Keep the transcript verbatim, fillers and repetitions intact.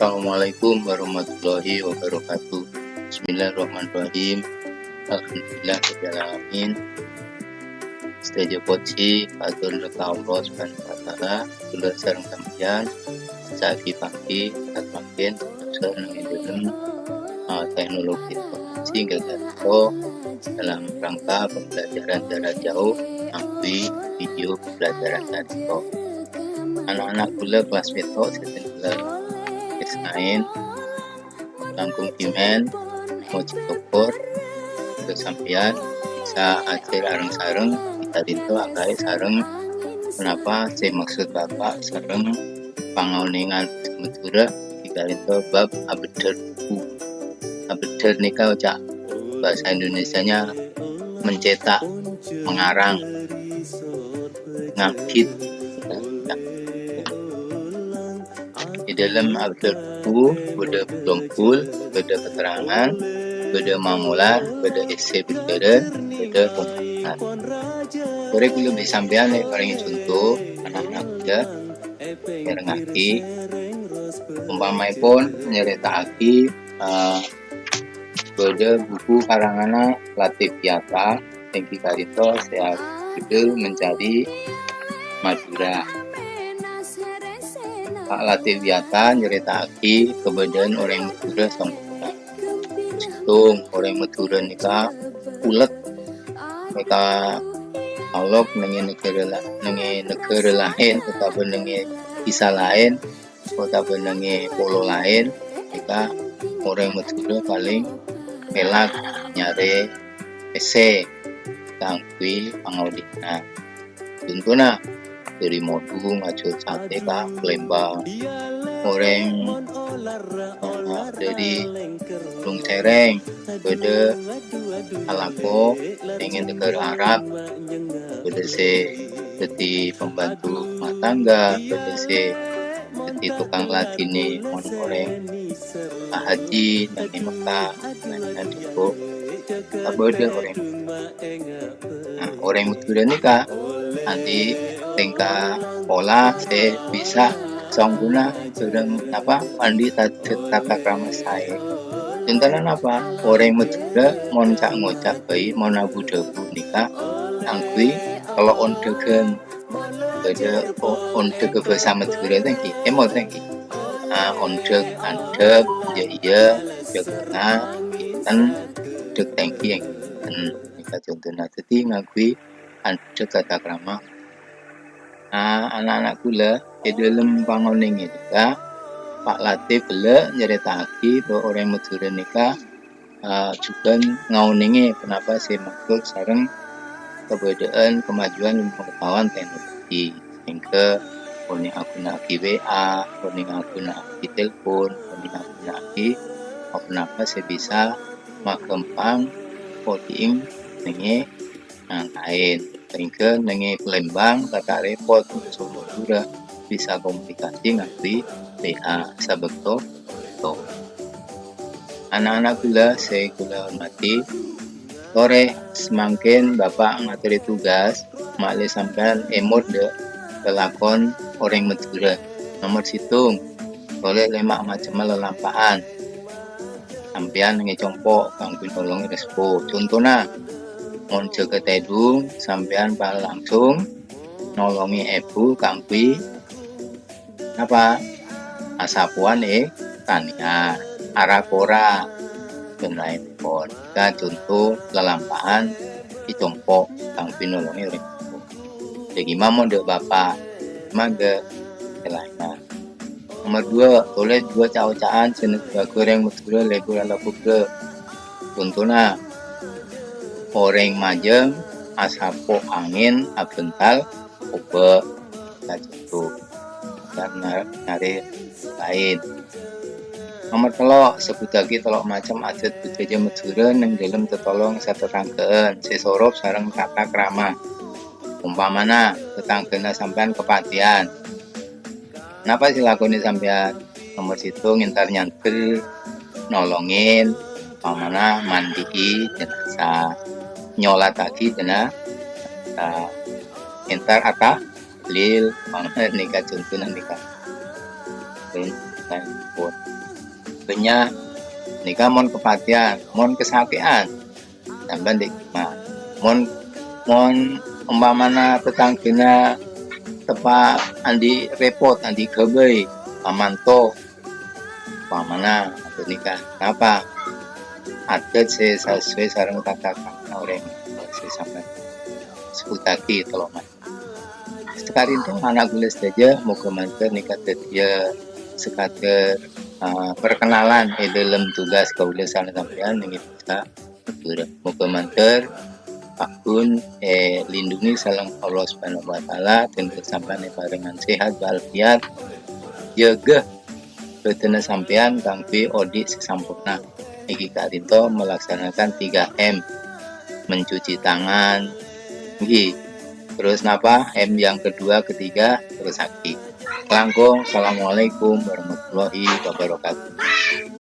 Assalamualaikum warahmatullahi wabarakatuh. Bismillahirrahmanirrahim. Alhamdulillahirabbil alamin. Sadhâjâ pojhi katur ka Allah Subhanahu wa Ta'ala, kaulâ sareng sampèyan saaghi-pangghi, tat-, mangkèn, sukses neng è dâlem, eh, teknologi informasi, ghâ-ghâto dalam rangka pembelajaran jarak jauh, kaangghuy video pembelajaran jarak jauh. Ana'-ana' kaulâ kellas pètto' sè kaulâ ka'dinto, langkong dhimèn, mojhi sokkor, ka sampèyan bisa ajhâr areng-sareng, ka'dinto akaè sareng ponapa sè maksod Bapa' sareng pangaonèngan Madhurâ, ka'dinto bab abeddhâr buku. Abeddhâr nèka oca' bahasa Indonesianya mencetak, mengarang, ngabit. È dâlem abeddhâr buku bâdâ bul-ombul, bâdâ keterangan, bâdâ mamolan, bâdâ essè bhâdhârân, bâdâ pemahaman. Torè kaulâ bi' sampèyan lè parèngè conto, ana'-ana' kaulâ, ngèrèngngaghi. Ompamaèpon nyarèta'aghi, eh, bâdâ buku karanganna Latif Yata, èngghi ka'dinto sè ajudul Mencari Madura. Pak Latif Yata nyarèta'aghi kabâdâ'ân orèng Madhurâ songghuna. Sèttong, orèng Madhurâ nèka ulet, nèka alok neng è naghârâ la-, neng è naghârâ laèn otabâ neng è dhisa laèn, otabâ neng è polo laèn, nèka orèng Madhurâ palèng mèlak nyarè pèssè kaangghuy pangaodi'na. Contona, dâri Modung ajhâr satè ka Palembang. Orèng, eh, dâri Gunung Sèrèng, bâdâ alako neng è naghârâ Arab, bâdâ sè dhâddhi pembantu rumah tangga, bâdâ sè dhâddhi tokang ladhinè mon orèng haji neng è Mekkah, neng è Jeppo. Tabâdâ orèng. Nah, orèng Madhurâ nèka andi' tèngka pola sè bisa songghuna sareng napa, andi' ta-, tata krama saè. Contona napa? Orèng Madhurâ mon ca'-ngoca' bhâi, mon abu-dhâbu nèka kaangghuy tello' ondhâghân. Bâdâ o-, ondhâghâ bhâsa Madhurâ tèngghi, èmot tèngghi. Ah, ondhâg, andhâg, iyâ, iyâ, dhâg tengnga, enten, dhâg tèngghi, enten. Nèka contona. Dhâddhi ngangghuy andhâg tata krama. Ah, ana'-ana' kaulâ, è dâlem pangaonèngan nèka, Pak Latif ghellâ' nyarèta'aghi bhâ orèng Madhurâ nèka eh, jhughân ngaonèngè ponapa sè maksod sareng kabâdâ'ân kemajuan ilmu pengetahuan teknologi, sehingga onèng aghuna'aghi W A, onèng aghuna'aghi telepon, onèng aghuna'aghi ponapa sè bisa maghâmpang odi'na neng è nang laèn, sehingga neng è Palembang ta' rèpot, sumber dura bisa komunikasi ngangghuy W A sabâkto-bâkto. Ana'-ana' kaulâ sè kaulâ hormadhi, torè samangkèn Bapa' ngatorè tugas, ma'lè sampèyan èmot dâ' lalakon orèng Madhurâ. Nomer sèttong, tolè lèma' macemma lalampa'an. Sampèyan neng è compo' kaangghuy nolongè rèspo. Contona, mon jâgâ tèdung, sampèyan pas langsung nolongè èbhu kaangghuy napa? Asapowan è tanèyan, ara-kora, bân laèn pon. Ka conto lalampa'an è compo' kaangghuy nolongè orèng. Dhâggi' mamon dâ' Bapa', mangga, sè laènna. Nomer dua, tolè dua ca'-oca'an sè nèka orèng Madhurâ lebur ala kobra. Contona, orèng majâng asapo angèn abhântal obâ ka jârèya. Karna nyarè laèn. Nomer tello', sebbhuttaghi tello' macem adat budaya Madhurâ neng dâlem tetolong satatangghâ'ân sè sorop sareng tata krama. Ompamana, tatangghâna sampèyan kapatèyan. Napa sè èlakonè sampèyan? Nomer sèttong, entar nyandher, nolongin, ompamana mandi'i jenazah, nyolataghi jenazah, entar atahlil, ompamana nèka contona nèka. Bânnya' nèka mon kapatèyan, mon kasakè'an, sampèyan dâ' kemma. Mon, mon ompamana tatangghâna teppa' andi' rèpot, andi' ghâbây, pamanto, ompamana ghânèka. Napa? Adât sè sasowè sareng tata krama orèng sè sampèyan sebbhuttaghi tello' macem. Sakalèyan, ana' kaulâ sadhâjâ, moghâ mandhâr nèka dhâddhiyâ sakadâr, eh, perkenalan è dâlem tugas kaulâ sareng sampèyan nèka bisa. Moghâ mandhâr paggun èlindungi sareng Allah Subhanahu wa Ta'ala, dhân sampèyan èparèngan sehat walafiat, jâgâ bhâdhânna sampèyan kaangghuy odi' sè samporna. Nèka ka'dinto melaksanakan tiga M, mencuci tangan, ngghi. Terus napa? M yang kedua, ketiga, terus lagi. Langkong, assalamualaikum warahmatullahi wabarakatuh.